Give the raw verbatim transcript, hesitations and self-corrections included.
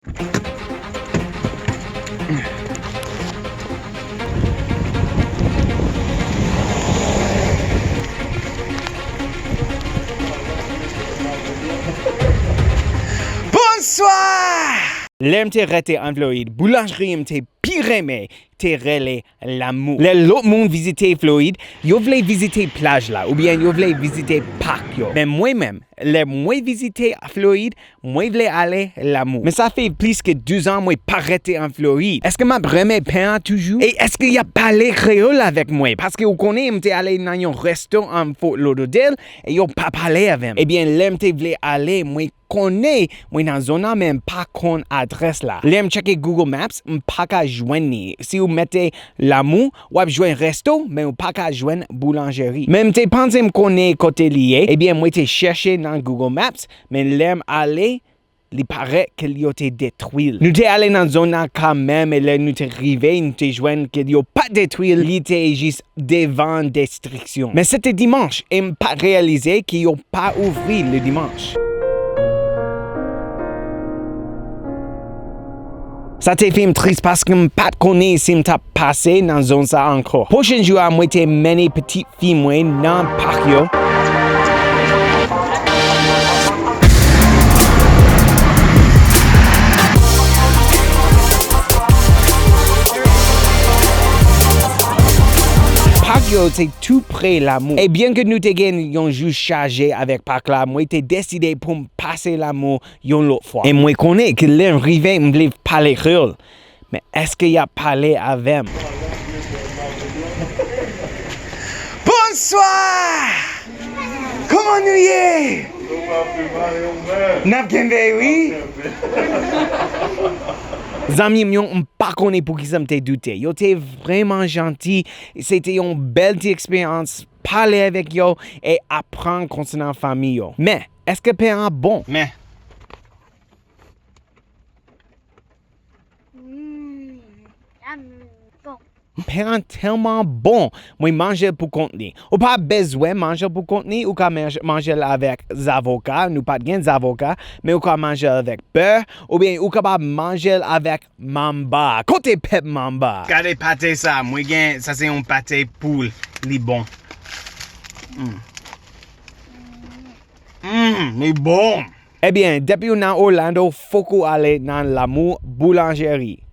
Bonswa! Lè m te rete an Florid, boulanjri m te pi renmen te rele Lamou. Lè lòt moun vizite Florid, yo vle vizite plaj la, oubyen yo vle vizite pak yo. Men mwen menm, lè mwen vizite Florid, mwen vle ale Lamou. Men sa fè plis ke douz an mwen pa rete an Florid. Èske m ap renmen pen an toujou? E èske y ap pale kreyòl avèk mwen? Paske ou konnen, m te ale nan yon resto an Fort Lauderdale, e yo pa pale avè m. Ebyen, lè m te vle ale, mwen konnen mwen nan zòn nan, men m pa konn adrès la. Lè m tcheke Google Maps, m pa ka jwenn li. Si w mete Lamou, w ap jwenn resto, men w pa ka jwenn boulanjeri. Men m te panse m konnen kote li ye. Ebyen, mwen te chèche nan Google Maps, men lè m ale, li parèt ke yo te detwi l. Nou te ale nan zòn nan kanmenm, e lè nou te rive, nou te jwenn ke yo pa t detwi l, li te jis devan destriksyon. Men se te dimanch, e m pa t reyalize ke yo pa ouvri le dimanch. Sa te fè m tris paske m pa t konnen si m t ap pase nan zòn sa ankò. Pwochen jou a, mwen te mennen pitit fi mwen nan pak yo. Pak yo te tou pre Lamou. E byen ke nou te gen yon jou chaje avèk pak la, mwen te deside pou m pase Lamou yon lòt fwa. E mwen konnen ke lè m rive, m vle pale kreyòl. Men èske y ap pale avè m? Bonswa! Kòman nou ye? N ap kenbe, wi. Zanmi m yo, m pa konnen poukisa m te doute. Yo te vrèman janti. Se te yon bèl ti eksperyans pale avèk yo e aprann konsènan fanmi yo. Men, èske pen an bon? Men. Mm, yummy. Bon. Pen an tèlman bon, mwen manje l pou kont li. Ou pa bezwen manje l pou kont li, ou ka manje, manje l avèk zavoka, nou pa t gen zavoka, men ou ka manje l avèk bè, oubyen ou kapab manje l avèk manba. Kote pèp manba? Gade pate sa, mwen gen, sa se yon pate poul, li bon. Mm. Mm, li bon. Ebyen, depi w nan Orlando, fòk ou ale nan Lamou Boulanjeri.